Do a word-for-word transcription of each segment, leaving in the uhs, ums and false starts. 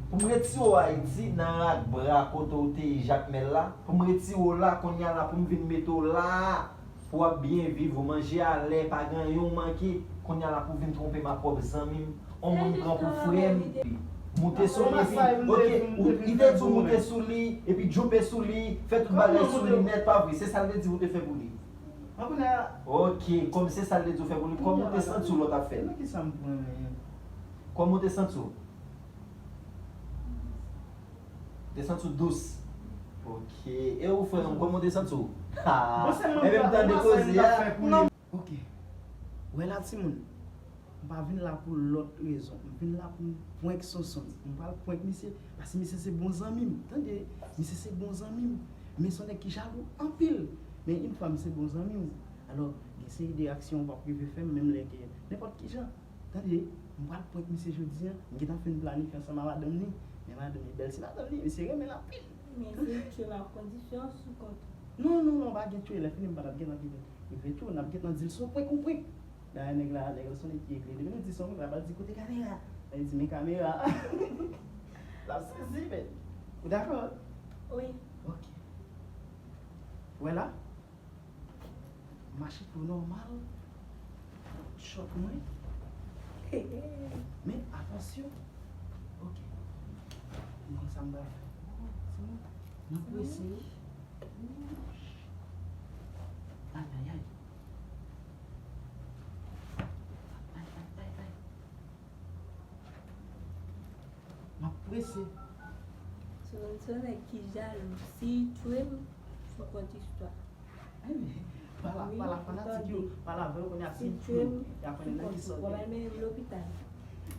Pou m retire w Ayiti nan rak bra kote w te ye Jakmèl la, pou m retire w la kounye a la, pou m vin mete w la a, pou w ap byen viv, ou manje alè, pa gen anyen w manke, kounye a la pou w vin twonpe m ak pwòp zanmi m, on moun pran pou frè m. Moute sou li, epi, ok, ou, li te di w moute sou li, epi djoupe sou li, fè tout bagay sou li nèt, pa vre? Se sa l te di w te fè pou li. Ok, kòm se sa l te di w fè pou li, kòman w te santi w lè w t ap fè l? Kòman w te santi w? Te santi w dous. Ok. E ou, frè m, kòman w te santi w? Ha! Enben, m tande koze a. Non. Ok. Wè la, timoun. M pa vin la pou lòt rezon. M vin la pou m prank Sonson. M pral prank misye. Paske misye se bon zanmi m. Tande, misye se bon zanmi m. Men se yon nèg ki jalou anpil. Men yon fwa misye bon zanmi w, alò, gen seri de aksyon w p ap rive fè m, menm lè ke nenpòt ki jan. Tande, m pral prank misye jodi a. M gentan fin planifye ansanm a madanm li. Men madanm li bèl, se madanm li, misye renmen l anpil. Men se tchwe m ap pran difyans sou kont ou. Non, non, non, pa gen tchwe. Lè fini, m pa t ap gentan rive tchwe. N ap gentan di l se yon prank, yon prank. Dayè, nèg la, nèg la, se yon nèg ki eklere. Depi nou di se yon prank, l ap al di kote kamera. Lè li di men kamera. L ap sezi, men. Ou dakò? Wi. Ok. Wè la. Mache tou nòmal. Chòt mwen. Men, atansyon. Ok. M konn sa m pral fè. Nan prese. Ay, ay, ay. Ay, ay, ay, ay. M ap prese. Se yon, se yon nèg ki jalou. Si l tchwe m, se yon lòt istwa. Pala, pala fanatik yo, pala avè yo kounye a, si l tchwe m, y a konnen nan ki sòti. Pral mennen m lopital.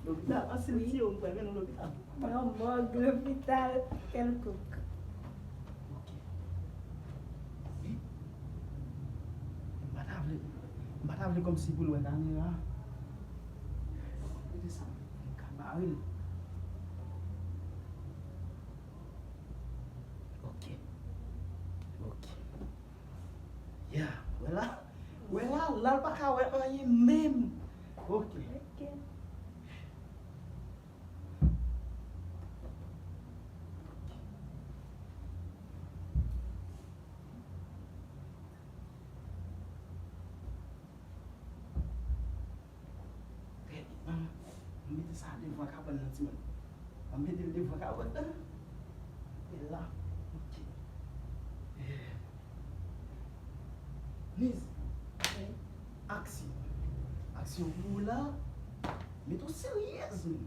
Lopital? An, si l tiye w, m pral mennen w lopital. Nan mòg lopital kèlkonk. Ok. Wi. M pa ta vle, m pa ta vle kòmsi pou l wè kamera. Kote sa? M ka bare l. Ok. Ok. Ya, wè la. Wè la, la l pa ka wè anyen menm. Ok. Ok. Rèd, manman. Mwen mete sa devan kabann nan, timoun. Mwen mete l devan kabann nan. E la. Ok. Niz. Aksyon. Aksyon pou ou la. Mete w seryèz, menm.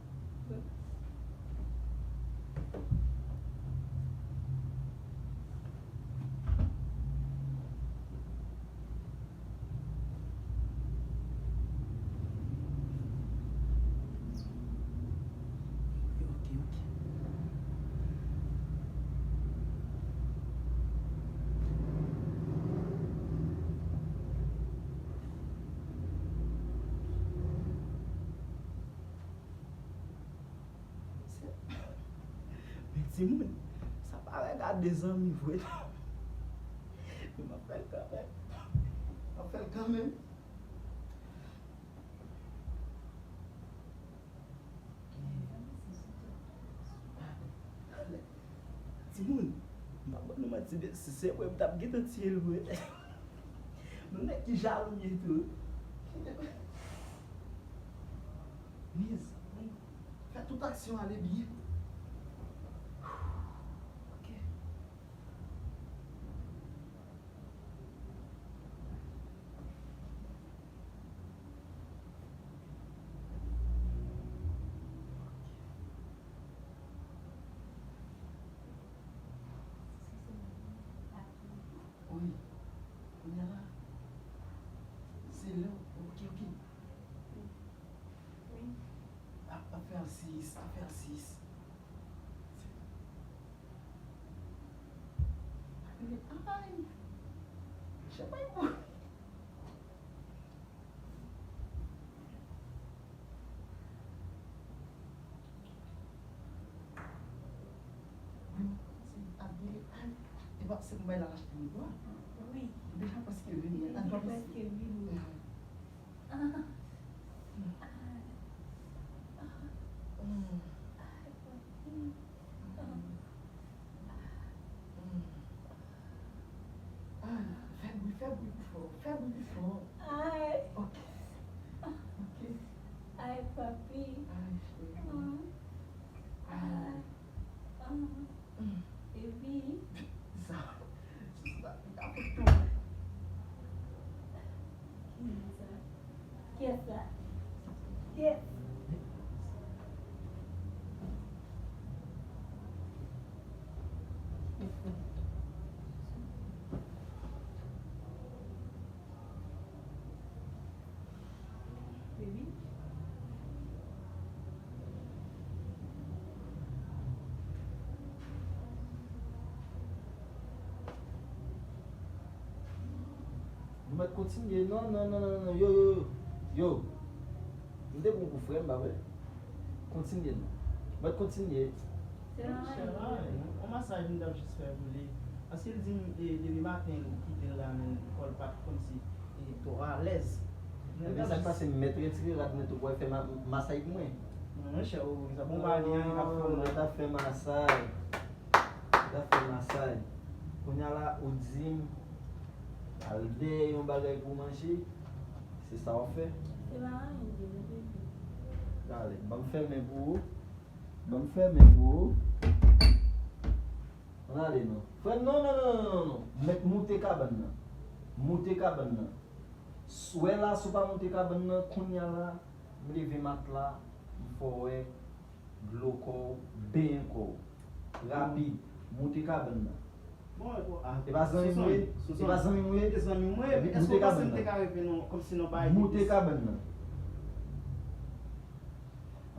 Ok, ok, ok. Men timoun, sa pa rega de zanmi vre non. Men m ap fè l kanmenm. M ap fè l kanmenm. Timoun, m pa ba nou manti, men si se mwen, m t ap gentan tiye l vre. Men nèg ki jalou m ye tou. Niz, fè tout aksyon ale byen. Ok. Wi. Kounye a la, se lè w, ok, ok. Wi. Ap, ap fè sis, ap fè sis. Ay! Chèpay pou. Wi, m kòmanse ap vire. Ay, e pa se pou bay la achte yon dwa. Wi. Deja prèske vini. Li prèske vini. Ah. Ah. Ah. Ah. Fè bri fò. Ay. Ok. Ok. Ay, papi. Ay, cheri. Ah. Ay. Ah. Baby. Sa. Sa. Sa. Kiyès sa? Kiyès sa? Kiyès? Baby. Nou mèt kontinye. Non, non, non, non, non. Yo, yo, yo. Yo. M te pran pou frè m, pa vre? Kontinye, non. Mèt kontinye. Se la, yon masaj m t ap jis fè pou li. Paske l di m, e, depi maten, ou kite l la, men kò l pa t kòmsi, e, twò alèz. Ebyen, sa k pase, m mèt retire rad mwen tou pou w fè ma-, masaj pou mwen? Non, monchè, o, sa bon, pa gen anyen k ap fè w la. Mwen t ap fè masaj. Mwen t ap fè masaj. Kounye a la, ou di m, al dèyè yon bagay pou w manje, se sa w ap fè? Se pa anyen, bebe. Dale, ban m fèmen pou ou. Ban m fèmen pou ou. Ann ale non. Frè m, non, non, non, non, non, non. Mèt moute kabann nan. Moute kabann nan. S-, wè la, si w pa moute kabann nan, kounye a la, m leve matla, m fè w wè dlo kò w, benyen kò w. Rapid, moute kabann nan. Bon, ah, e pa zanmi m ou ye? E pa zanmi m ou ye? E zanmi m ou ye? Èske w panse m te ka reve non, kòmsi non pa ekip? Moute kabann nan.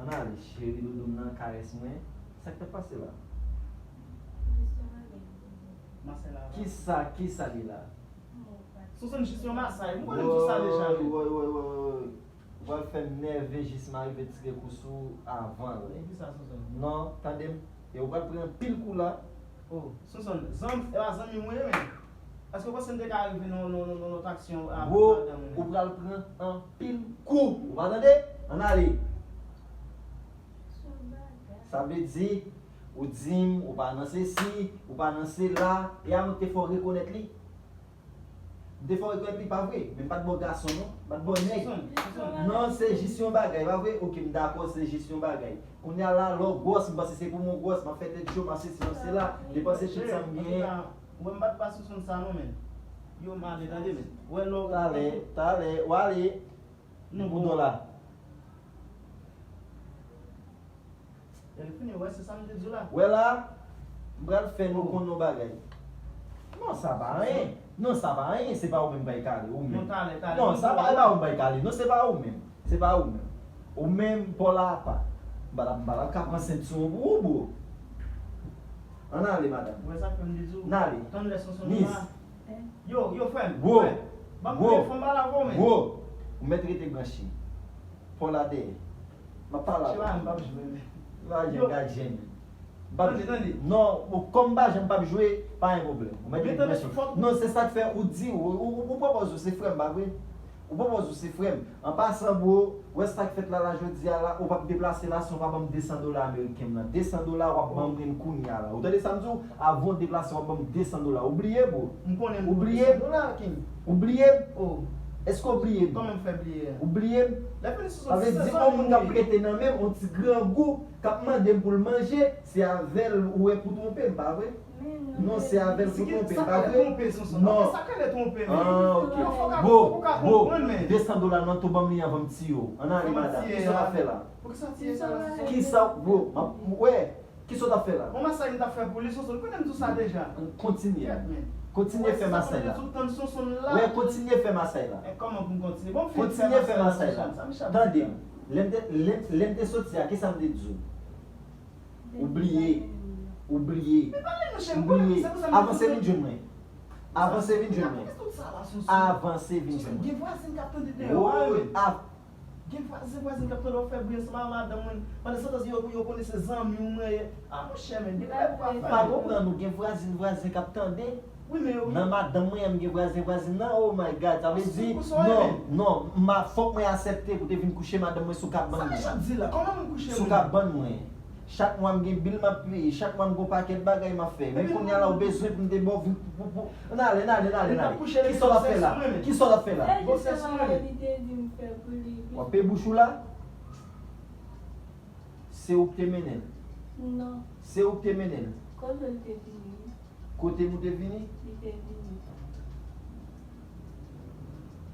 Ann ale, cheri doudou m nan, karès mwen. Sa k t ap pase la? Kisa, kisa li la? Sonson, jis yon masaj. M konnen m di w sa deja, wi. Woy, woy, woy, woy, woy. Ou pral fè m nève jis m arive tire kou sou ou avan lè. Kisa, Sonson? Non, tande m. E ou pral pran anpil kou la. Oh, Sonson, zanm-, e pa zanmi m ou ye, men. Èske w panse m te ka rive nan, nan, nan, nan lòt aksyon avèk madanm ou, men? Ou pral pran anpil kou. Ou pa tande? Ann ale. Sa vle di, ou di m, ou pa nan sesi, ou pa nan sela, e a mwen te fè w rekonèt li. M te fè w rekonèt li, pa vre? Men m pa t ba w gason, non. M pa t ba w nèg. Non, se jis yon bagay, pa vre? Oke, m dakò, se jis yon bagay. Kounye a la, lè w gwòs, m panse se pou mwen w gwòs, m ap fè tèt cho, m ap sesi, m ap sela. Depanse tout sa m genyen. Ou wè m pa t pa sou sonn sa non, men. Yo, m ale, tande, men. Ou wè lè w... Talè, talè, w ale. Non, bon. Pou dola. Lè l fini, wè, se sa m te di w la. Wè la, m pral fè nou konn yon bagay. Non, sa pa anyen. Non, sa pa anyen. Se pa ou menm k bay kale, ou menm. Non, talè, talè. Non, sa pa, e pa ou m bay kale. Non, se pa ou menm. Se pa ou menm. Ou menm, pa w la apa. M pa t ap, m pa t ap ka pran sentyon pou ou, bro. Ann ale, madanm. Wè sa k fè m te di w. N ale. Tann lè Sonson la. Yo, yo, frè m, frè m. Ban m telefòn, m pale avè w, men. Bro, ou mèt rete branche. Pòl la dèyè. M ap pale avè w. Cheva, m p ap jwe, men. Yo. Gad jen. M p ap... Tande, tande. Non, ou, kòm m pa janm p ap jwe, pa gen pwoblèm. Ou mèt rete branche. Non, se sa k fè ou di, ou, ou, ou pwopòz ou se frè m, pa vre? Ou pwopòz ou se frè m. An pasan, bro, wè sa k fèt la, la, jodi a la, ou p ap deplase la san w pa ban m de san dola ameriken m nan. De san dola w ap ban mwen l kounye a la. Ou tande sa m di w? Avan w deplase, w ap ban m de san dola. Ou bliye, bro? M konnen m dwe de san dola, King. Ou bliye m? Èske w bliye m? Kòman m fè bliye a? Ou bliye m? Sa vle di, yon moun k ap prete nan men m, yon ti grangou, k ap mande m pou l manje, se avè l ou wè pou twonpe m, pa vre? Non, se avè l pou twonpe m, pa vre? Non. Sa k rele twonpe, men? Ah, ok. Bro, bro, de san dola nan tou, ban m li anvan m tiye w. Ann ale, madanm. Kisa w ap fè la? Kisa, bro? M ap, wè. Kisa w t ap fè la? Bon, masaj m t ap fè pou li, Sonson, ou konnen m di w sa deja. Kontinye. Kontinye fè masaj la. Wè, kontinye fè masaj la. Kòman pou m kontinye? Bon, kontinye fè masaj la. Tande m. Lè m te, lè, lè m te soti a, kisa m te di w? Ou bliye. Ou bliye. Ou bliye. Avanse vin jwenn mwen. Avanse vin jwenn mwen. Avanse vin jwenn mwen. Gen vwazen k ap tande deyò a, wi. Gen vwazen, vwazen k ap tande w fè bri ansanm ak madanm mwen. Pandan se tan, yo, yo konnen se zanmi w mwen ye. Ah, monchè, men, gen bagay pou pa fè. Pa konprann ou, gen vwazen, vwazen k ap tande. Wi, men yo. Nan madanm mwen an, m gen vwazen, vwazin nan. Oh my God, sa vle di, non, non, m a, fòk mwen aksepte pou te vin kouche madanm mwen sou kabann mwen. Sa misye ap di la? Kòman moun kouche moun? Sou kabann mwen. Chak mwa m gen bil m ap peye, chak mwa m gen yon pakèt bagay m ap fè. Men kounye a la ou bezwen pou m te ba w pou, pou, pou, ann ale, ann ale, ann ale, ann ale. Kisa w ap fè la? Kisa w ap fè la? Se jistèman li te di m fè pou li. W ap peye bouch ou la? Se ou k te mennen l? Non. Se ou k te mennen l? Kote l te vini? Kote nou te vini? Li te vini.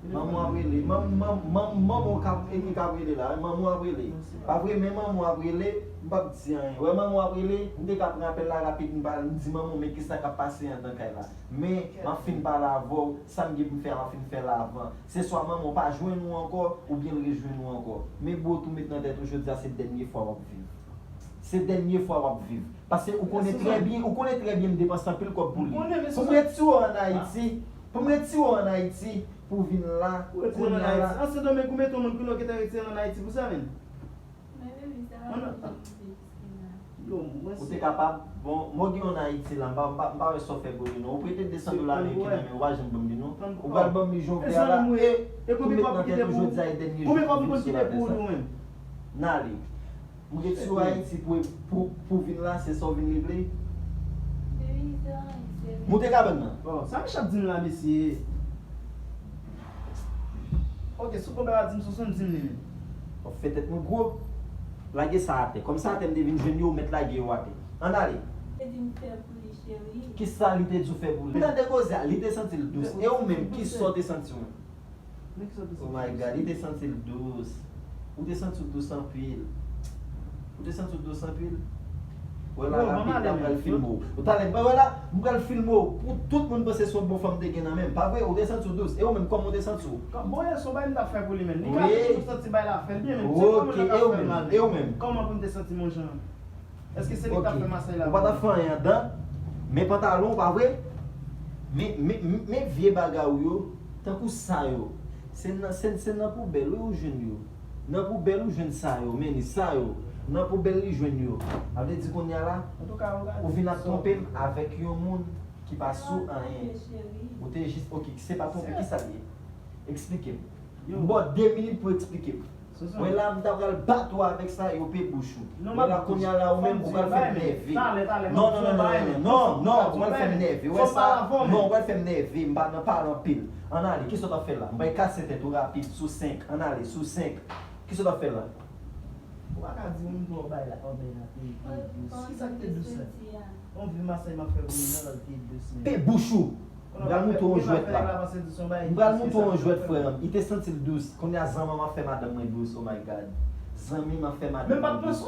Manman w ap rele. Manm, manm, manm, manman w k ap, e ki k ap rele la. Manman w ap rele. Pa vre, men manman w ap rele. M p ap di anyen. Wè, manman w ap rele. M te ka pran apèl la rapid, m pa, m di manman w, men kisa k ap pase anndan kay la. Men, m ap fin pale avè w. Sa m gen pou m fè a, m ap fin fè l avan. Se swa manman w pa jwenn ou ankò, oubyen l rejwenn ou ankò. Men bwòt ou met nan tèt ou, jodi a se dènye fwa w ap viv. Se dènye fwa w ap viv. Paske ou konnen trè byen, ou konnen trè byen m depanse anpil kòb pou li. Pou m retire w ann Ayiti, pou m retire w ann Ayiti, pou w vin la, kounye a la. An Sendomeng, ou mete yon moun pou nou gentan retire l ann Ayiti pou sa menm? Ou te kapab, bon, mwen gen yon Ayiti la, m pa, m pa, m pa wè sa w fè pou li non. Ou prete de san dola ameriken nan men ou, ou pa janm ban m li non. Ou pral ban m li jan w vle a la, e tou met nan tèt ou jodi a e dènye jou pou w viv sou latè sa. N ale. M retire w Ayiti pou, pou, pou vin la, se sa w vin regle? Moute kabann nan. Bon, sa Mich ap di m la, mesye? Ok, si w konpè pa di m, Sonson di m li menm. W ap fè tèt nou gwo. Lage sa atè. Kòm sa atè m te vin jwenn yo, ou mèt lage yo atè. Ann ale. Te di m fè pou li, cheri. Kisa li te di w fè pou li? M tande koze a, li te santi l dous. E ou menm, kisa w te santi w menm? Oh my God, li te santi l dous. Ou te santi w dous anpil. Ou te santi w dous anpil. Wè la, rapid la, m pral filme w. Ou talè, wè la, m pral filme w pou tout moun panse se yon bon fanm te gen nan men m. Pa vre, ou te santi w dous. E ou menm, kòman w te santi w? Bon, e se yon bagay m t ap fè pou li menm. Li ka toujou santi bagay la fè l byen, men se kòman l t ap fè l mal. E ou menm? Kòman pou m te santi m yon jan? Èske se li k t ap fè masay la? Ou pa t ap fè anyen anndan. Men pantalon w, pa vre? Men, men, men vye bagay ou yo, tankou sa yo. Se nan, se, se nan poubèl wi ou jwenn yo. Nan poubèl ou jwenn sa yo, men li sa yo. Nan poubèl li jwenn yo. Sa vle di kounye a la, ou vin ap twonpe m avèk yon moun ki pa sou anyen. Ou te jis, ok, se pa twonpe, kisa l ye? Eksplike m. M ba w de minit pou w eksplike m. Mwen la, m ta pral bat ou avèk sa, yo pe bouch ou. Mwen la, kounye a la, ou menm, ou pral fè m nève. Non, non, non, non, non, non, non, ou pral fè m nève. Ou wè sa? Non, ou pral fè m nève. M pa nan pale anpil. Ann ale, kisa w t ap fè la? M pral kase tèt ou rapid, sou senk. Ann ale, sou senk. Kisa w t ap fè la? Ou pa ka di moun pou w bay la, ou bay la, te, te dous. Kisa k te dous la? On vi masay m ap fè pou li nan lòt te dous menm. Pe bouch ou! M pral montre w yon jwèt la. M pral montre w yon jwèt, frè m. Li te santi l dous. Kounye a zanmi m ap fè madanm mwen dous, oh my God. Zanmi m ap fè madanm mwen dous.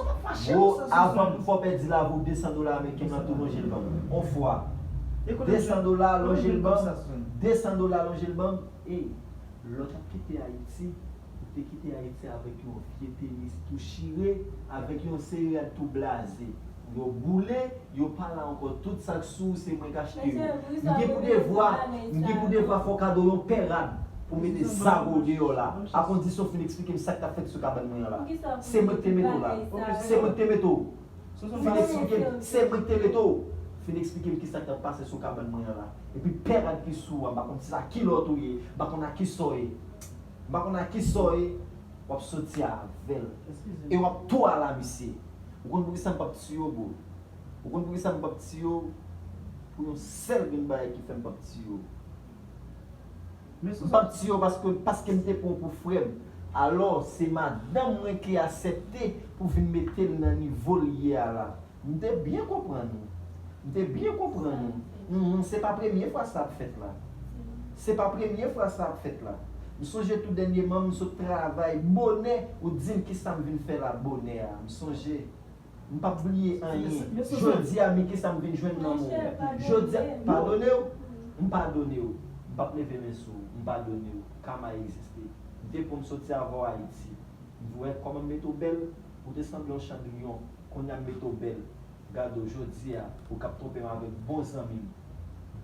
Bro, avan m fè w pèdi lavi w, de san dola ameriken nan tou lonje l ban m. On fwa. De san dola lonje l ban m. De san dola lonje l ban m. Ey, lè w t ap kite Ayiti, ou te kite Ayiti avèk yon vye tenis tou chire, avèk yon seri rad tou blaze. Yo boule, yo pa la ankò. Tout sa k sou ou, se mwen k achte yo. M gen pou devwa, m gen pou devwa fè w kado yon pè rad pou mete zago w deyò la. A kondisyon w fin eksplike m sa k t ap fèt sou kabann mwen an la. Se mwen k te mete w la. Se mwen k te mete w. Fin eksplike m, se mwen k te mete w. Fin eksplike m kisa k t ap pase sou kabann mwen an la. Epi pè rad ki sou ou a, m pa konn si sa kilòt ou ye, m pa konn a kisa w ye. M pa konn a kisa w ye, w ap soti avè l. E w ap tou ala misye. Ou konn poukisa m p ap tiye w, bro? Ou konn poukisa m p ap tiye w? Pou yon sèl grenn bagay ki fè m p ap tiye w. M p ap tiye w paske, paske m te pran w pou frè m. Alò, se madanm mwen ki aksepte pou vin mete l nan nivo l ye a la. M te byen konprann ou. M te byen konprann ou. Mhm, se pa premye fwa sa ap fèt la. Se pa premye fwa sa ap fèt la. M sonje tou dènyèman, m sot travay bonè, ou di m kisa m vin fè la bonè a. M sonje. M p ap bliye anyen. Jodi a, men kisa m vin jwenn nan men w. Jodi a, padone w. M padone w. M p ap leve men sou ou. M padone w. Kama egziste. M te pran m soti avè w Ayiti. M wè kòman m mete w bèl. Ou te sanble yon chandriyon. Kounye a m mete w bèl. Gade w jodi a, ou k ap twonpe m avèk bon zanmi m.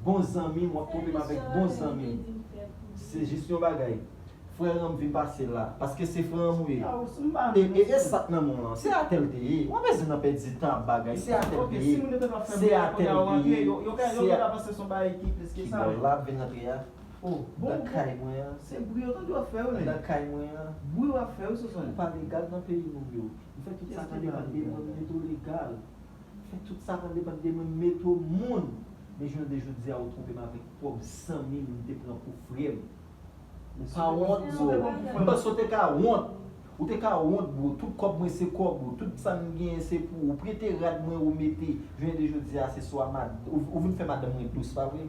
Bon zanmi m, w ap twonpe m avèk bon zanmi m. Se jis yon bagay. Frè an m vin pase la. Paske se frè an m ou ye. E, e, e sa k nan men w lan. Se atè l te ye. W ap bezwen nan pèdi tan ap bagay. Se atè l te ye. Se atè l te ye. Se atè l te ye. Ki bò l la ap vin antre a? Bon, andan kay mwen an. Se bri yo tande w ap fè wi men. Andan kay mwen an. Bri w ap fè wi Sonson. Ou pa legal nan peyi moun yo. M fè tout sa k ap depann de mwen, m mete w legal. M fè tout sa k ap depann de mwen, m mete w moun. Men jounen de jodi a, ou twonpe m avèk pwòp zanmi m, m te pran pou frè m. Ou pa wont, bro. M panse w te ka wont. Ou te ka wont, bro. Tout kòb mwen se kòb ou. Tout sa m genyen se pou ou. Ou prete rad mwen, ou mete. Jounen de jodi a, se swa mad-, ou, ou vin fè madanm mwen dous, pa vre?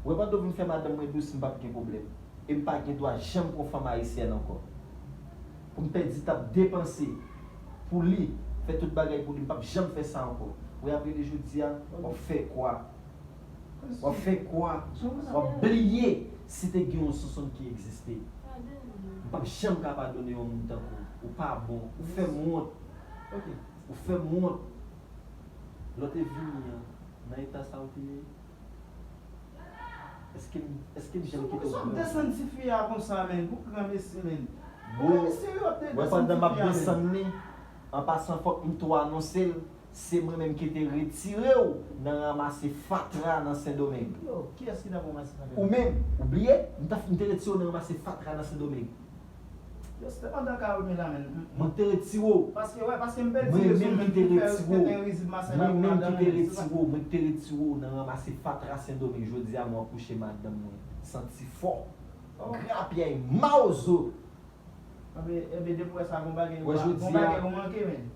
Ou wè pandan w vin fè madanm mwen dous, m p ap gen pwoblèm. E m pa gen dwa janm pran fanm ayisyèn ankò. Pou m pèdi t ap depanse pou li, fè tout bagay pou li, m p ap janm fè sa ankò. Ou wè apre de jodi a, w ap fè kwa. W ap fè kwa, w ap bliye si te gen yon Sonson ki egziste. M p ap janm ka padone yon moun tankou w. Ou pa bon. Ou fè m wont. Ou fè m wont. Lè w te vini an, nan eta sa w te ye? Èske m, èske m janm kite w pran? Poukisa w desann tifi a konsa, menn? Pou granmesi, menn. Bon, granmesi, w ap desann tifi a, menn. Wè, pandan m ap desann li, an pasan, fòk m tou anonse l. Se mwen menm ki te retire w nan ranmase fatra nan Sendomeng. Yo, kiyès ki t ap ranmase fatra? Ou menm, ou bliye? M t ap, m te retire w nan ranmase fatra nan Sendomeng. Yo, se te pandan Carole la, menm. Mwen te retire w. Paske, wè, paske m pèdi rezon menm ki fè tenten rizib masay la pou madanm mwen, se sa. Mwen menm ki te retire w, mwen te retire w nan ranmase fatra Sendomeng. Jodi a, mwen akouche madanm mwen. Santi fò. Grapyay mawozo. Enben, enben, depi w wè sa, gon bagay, gon bagay ou manke, menn.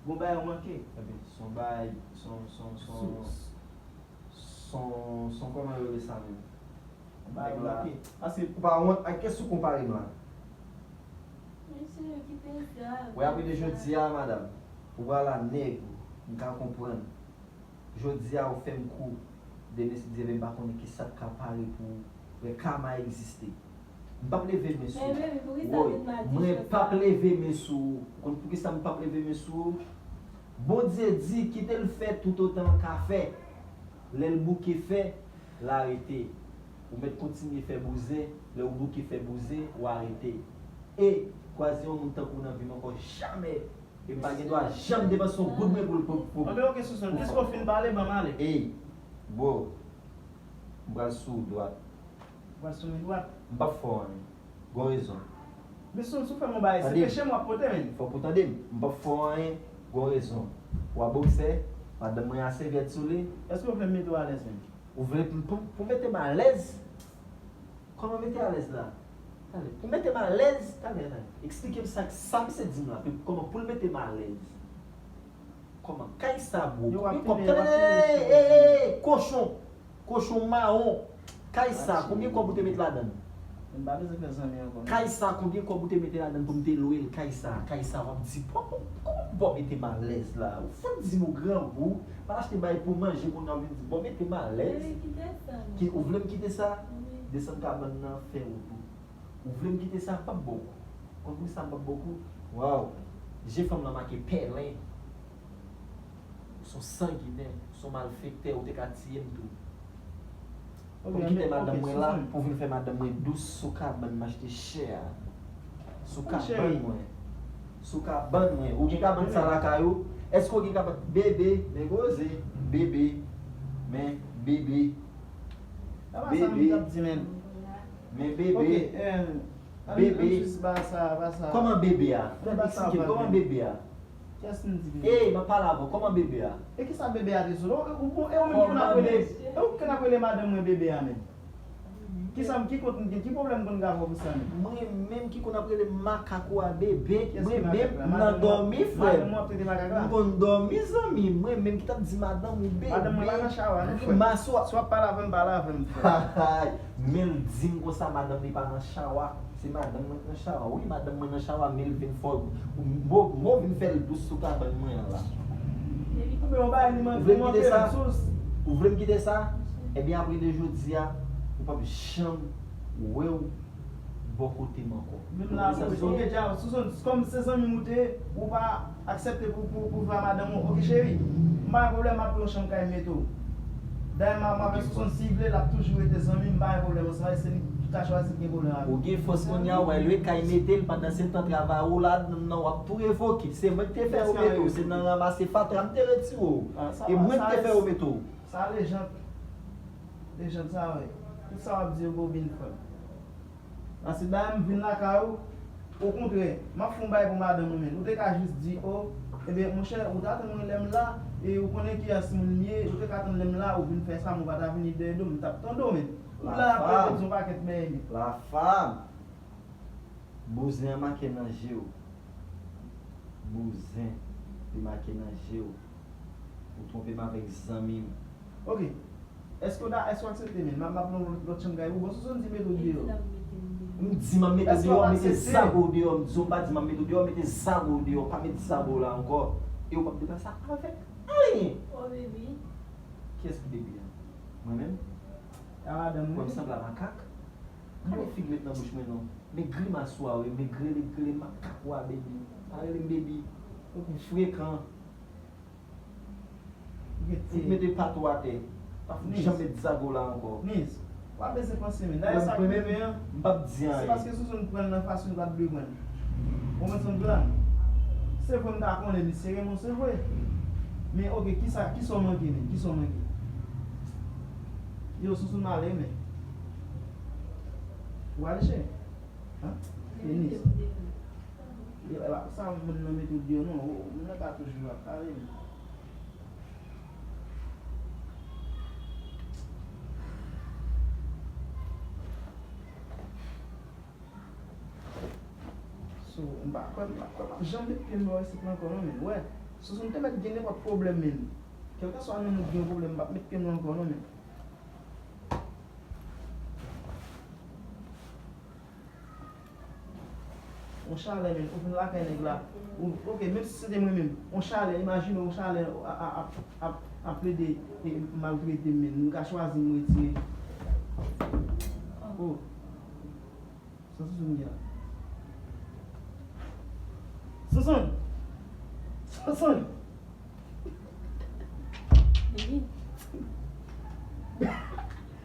Gon bagay ou manke. Enben, se yon bagay, se yon, se yon, se yon, se yon, se yon, kòman yo rele sa menm? Gon bagay ou manke. Paske ou pa wont ak kiyès ou konpare m la? Mesye, kite sa. Wè, apre de jodi a, madanm, ou pral a nèg ou, m ka konprann. Jodi a, ou fè m kou. Demen, si Dye vle, m pa konnen kisa k ka pare pou ou. Wè, kama egziste. M p ap leve men sou ou. Woy, mwen p ap leve men sou ou. Ou konn poukisa m p ap leve men sou ou? Bondye di, kite l fè toutotan l ka fè. Lè l bouke fè, l arete. Ou mèt kontinye fè bouzen, lè ou bouke fè bouzen, ou arete. E, kwaze yon moun tankou w nan vi m ankò, jamè. E m pa gen dwa janm depanse yon goud mwen pou l, pou, pou. Anben, oke, Sonson, piske w fin pale, ban m ale. Ey, bro, m pral sou ou dwat. Ou pral sou mwen dwat? M p ap fè w anyen. Gon rezon. Men Sonson, si w fè m yon bagay, se peche m w ap pote, menn. Fòk ou tande m. M p ap fè w anyen. Gon rezon. W a boksè, madanm mwen a sèvyèt sou li. Èske w vle m mete w alèz, menn? Ou vle pou, pou, pou mete m alèz? Kòman mete alèz la? Talè. Pou mete m alèz? Talè, talè. Eksplike m sa, sa misye di m la. Pou, kòman pou l mete m alèz? Kòman? Kay sa, bro. Konbyen kòb? Tande, ey, ey, ey, kochon. Kochon mawon. Kay sa, konbyen kòb ou te met ladan l? M pa bezwen fè zanmi ankò, non. Kay sa, konbyen kòb ou te mete ladan l pou m te lwe l? Kay sa, kay sa, w ap di, bon, bon, bon, mete m alèz la. Ou fout di m ou grangou. Pa achte bagay pou manje, kounye a w vin di, bon, mete m alèz. Wi, kite sa, non. Ki, ou vle m kite sa? Wi. Desann kabann nan, fè wout ou. Ou vle m kite sa? M p ap ba w kou. Konn poukisa m p ap ba w kou? Waw. Je fanm lan make pèlen. Ou se yon sanginè, ou se yon malfektè, ou te ka tiye m tou. Pou m kite madanm mwen la, pou vin fè madanm mwen dous sou kabann m achte chè a. Sou kabann mwen. Sou kabann mwen. Ou gen kabann sa lakay ou? Èske ou gen kabann? Bebe, men koze. Bebe. Men, bebe. Bebe. Men bebe. Bebe. Kòman bebe a? Eksplike m, kòman bebe a? Kiyès ki di bebe? Ey, m ap pale avè w. Kòman bebe a? E kisa bebe a te sou? E ou, e ou menm ki konn ap rele, e ou ki konn ap rele madanm mwen bebe a menm? Kisa m, ki kont m gen, ki pwoblèm m konn gen avè w pou sa menm? Mwen menm ki konn ap rele makak ou a bebe, mwen menm m nan dòmi, frè m. Madanm mwen ap trete makak la? M konn dòmi, zanmi m. Mwen menm ki t ap di madanm ou bebe. Madanm mwen pa nan chawa, non, frè m. Grimas ou a. Si w ap pale avè m, pale avè m, frè m. Men l di m konsa, madanm li pa nan chawa. Se madanm mwen k nan chawa. Wi, madanm mwen nan chawa, men l vin fò. Mo, mo vin fè l dous sou kabann mwen an la. Ou vle m kite sa? Ou vle m kite sa? Ebyen, apre de jodi a, ou p ap janm wè w bò kote m ankò. Menm la, ok, dja, Sonson, kòm se zanmi m ou te ye, ou pa aksepte pou, pou, pou viv a madanm ou. Ok, cheri, m pa gen pwoblèm, m ap lwe yon chanm kay mete w. Dayè, m a, m avèk Sonson, si l vle, l ap toujou rete zanmi m, m pa gen pwoblèm. Sa, se li ki ka chwazi ki gen pwoblèm avè w. Ou gen fòs kounye a, w al lwe kay mete l, pandan se tan travay ou ladan nan, w ap tou revoke. Se mwen ki te fè yo mete w, se nan ranmase fatra m te retire w. E mwen ki te fè yo mete w. Sa lejant. Lejant sa, wi. Sa w ap di yo pou w vin frè m. Paske dayè m vin lakay ou, okontrè, m ap fè yon bagay pou madanm ou menm. Ou te ka jis di, o, ebyen, monchè, ou ta tann mwen lè m la, e ou konnen kiyès moun m ye, ou te ka tann lè m la, ou vin fè sa, men ou pa ta vini dèyè do m, m t ap tande w menm. Ou la ap repete yon pakèt bèyè. Lafam! Bouzen an make nan je w. Bouzen li make nan je w. Ou twonpe m avèk zanmi m. Ok. Èske w da, èske w aksepte men? M ap, m ap nan lòt chanm kay ou. Bon, Soso di mete w deyò. M di m ap mete w deyò, mete zago w deyò. M di w m pa di m ap mete w deyò, mete zago w deyò. Pa met zago w la ankò. E w p ap deplase avèk anyen. Oh, baby. Kiyès ki baby a? Mwen menm? A madanm ou. Mwen m sanble a makak? Gade figi w met nan bouch mwen non. Men grimas ou a wi, men grele, grele makak ou a, baby. Pa rele m baby. Ou frekan. Ou mete pat ou atè. Pa fout janm met zago la ankò. Nice. Pa bezwen panse men. Dayè sa k rive an, m p ap di anyen. Se paske Sousoun pran l nan fason l pa t dwe pran l. Ou konprann sa m di w la? Se vre m ta konnen misye renmen w, se vre. Men ok, kisa, kisa w manke men? Kisa w manke? Yo, Sousoun m ale men. Ou ale cheri? Hein? Tenis. Yo, e pa pou sa moun nan mete w deyò non. Ou, moun nan ka toujou ap pale. So, m pa kwè, m pa kwè m ap janm met pye m nan isit la ankò non men. Wè, Sousoun te mèt gen nenpòt pwoblèm men. Kèlkeswa nou, nou gen pwoblèm, m p ap met pye m nan ankò non men. On chalè men, ou vin lakay nèg la. Ou, ok, menm si se te mwen menm, on chalè, imajine on chalè ap, ap, ap, ap plede e, maltrete m men, m ka chwazi m retire. Oh. Sa Sousoun gen la? Sousoun! Sousoun! Baby.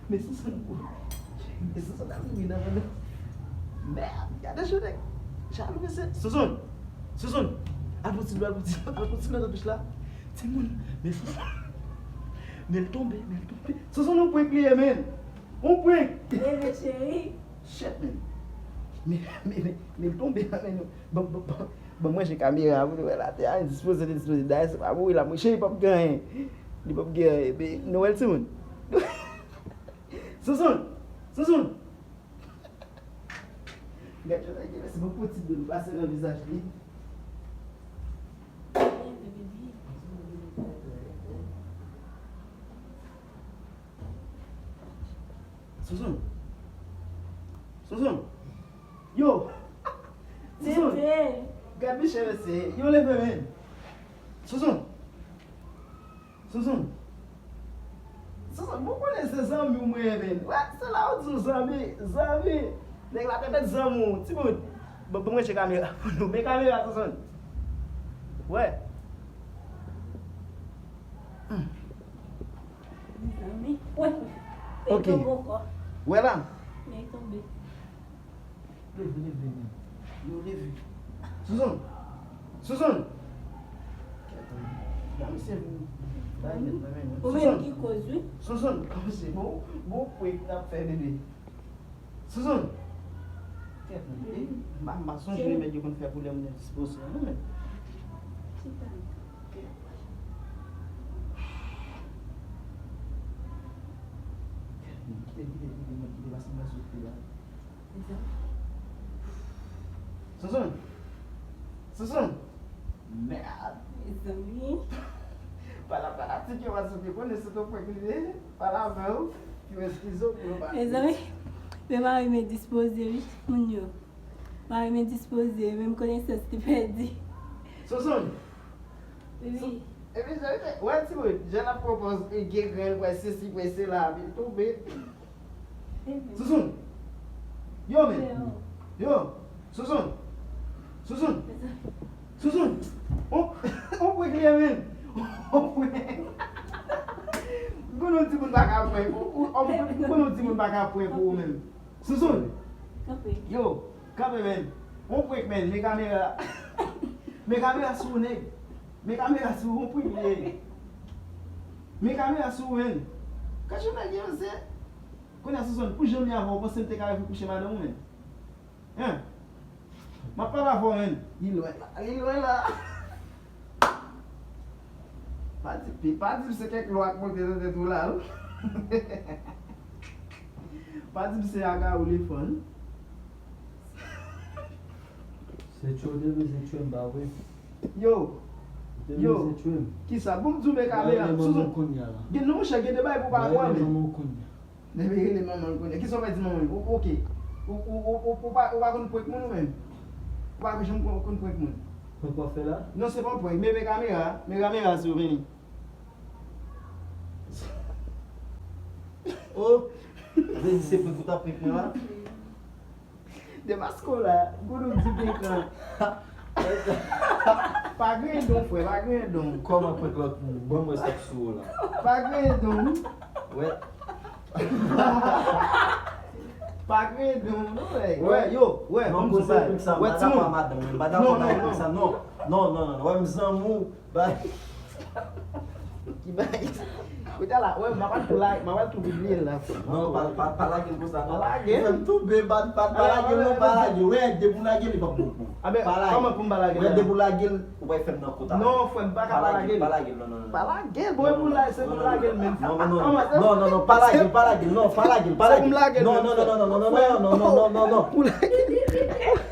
Men Sousoun pou. Men Sousoun ap ri nan men. Mèd, gade chou nèg. Jalou mesye. Sousoun! Sousoun! Al pou ti dlo, al pou ti, al pou ti dlo nan douch la. Timoun, men Sousoun. Men l tonbe, men l tonbe. Sousoun, yon prank li ye, men. Yon prank. Bebe cheri. Shit, men. Men, men, men, men l tonbe nan men nou. Bon, bon, bon. Bon, mwen, se kamera pou nou wè la. Te a dispoze, te dispoze. Dayè, se pa mouri la. Mwen, cheri, p ap gen anyen. Li p ap gen anyen. Men, nou wè l, timoun. Sousoun! Sousoun! Gad jan nèg yo, se bon poti dlo nou pase nan vizaj li. Sousoun. Sousoun. Yo. Sousoun. Bebe. Gad Michel mesye. Yo leve men. Sousoun. Sousoun. Sousoun, bon konnen se zanmi w mwen ye men. Wè, se la ou di w zanmi, zanmi. Nèg la te mèt zanmi w. Timoun. Bon, bon, mwen che kamera pou nou. Men kamera, Sousoun. Wè. Hmm. Mezanmi. Wè. Ok. Li tonbe ankò. Wè la. Li tonbe. Leve, leve, men. Yo, leve. Sousoun! Sousoun! Kèt, men. Gade misye vin bay nèt nan men nou. Ou menm ki koz, wi. Sousoun! Kòmsi, bon, bon prank n ap fè, bebe. Sousoun! Kèt, men. E, m pa, m pa sonje remèd yo konn fè pou lè moun nan dispoze a, non, men. Chita. Kèt, men. Kite, kite, kite, men, kite, paske m pa sou kite la. Sousoun! Sousoun! Mèd! Mezanmi! Pale a fanatik yo, paske ou konnen se ton prank li ye. Pale avè w, ki eskize w pou yo pa. Mezanmi, men mari m endispoze wi, moun yo. Mari m endispoze, menm konesans li pèdi. Sousoun! Wi. Epi, wè timoun, jan l ap pran pòz, gen grenn, wè sesi, wè sela, li tonbe. Sousoun! Yo, men! Yo! Sousoun! Sousoun! Sousoun! On, on prank li ye, men! On prank! M konnen yon timoun pa ka prank. Ou, ou, ou, m konnen yon timoun pa ka prank ou menm. Sousoun! Kanpe. Yo! Kanpe, men! On prank, men! Men kamera! Men kamera sou ou, nèg! Men kamera sou ou, on prank li ye! Men kamera sou ou, men! Kòchonay gen yo se. Kounye a, Suzanne, pou jan m ye avè w, ou panse m te ka refè kouche madanm ou menm? Hein? M ap pale avè w, menn. Li lwen la, li lwen la. Pa di, pi, pa di m se kèk lwa k monte nan tèt ou la, non. Pa di m se aga ou li fann. Se tchou de bezwen tchwe m, pa vre? Yo. Yo. Kisa? Bon, m di w men kamera. Suzanne, gen, non, monchè, gen de bagay pou pa kwè, men. Depi rele manman l kounye a. Kisa w fè di manman l? Ou, oke. Ou, ou, ou, ou, ou pa, ou pa konn prank moun ou menm? Ou pa janm konn, konn prank moun? Prank w ap fè la? Non, se pa yon prank. Men, men kamera. Men kamera sou, vini. Oh! Vle di se prank ou t ap prank mwen la? Demaske w la, goulouk di pik lan. Pa griyen don, frè, pa griyen don. Kòman prank lòt moun? Ban mwen sa k sou ou la. Pa griyen don. Wè. Pa griyen don, non, wè. Wè, yo, wè, non, ban m di w bagay. Wè, timoun. Non, non, non. Non, non, non, non. Wè, m zanmi w. Ba- Ki bagay? Kote la, wè, m ap al tou la, m ap al tou pibliye l la. Non, pa, pa, pa lage l konsa, non. Pa lage l. Fè m tonbe, pa, pa, pa lage l, non, pa lage l. Wè, depi w lage l, li p ap bon pou ou. Pa lage l. Kòman pou m pa lage l? Wè, depi w lage l, ou pral fè m nan kota. Non, frè m, pa ka pa lage l. Pa lage l, non, non, non. Pa lage l, bon, e pou l la, se pou lage l menm. Non, non, non, non, non, non, pa lage l, pa lage l, non, pa lage l, pa lage l. Se pou m lage l menm, frè. Non, non, non, non, non, non, non, non, non, non, non. Pou lage l.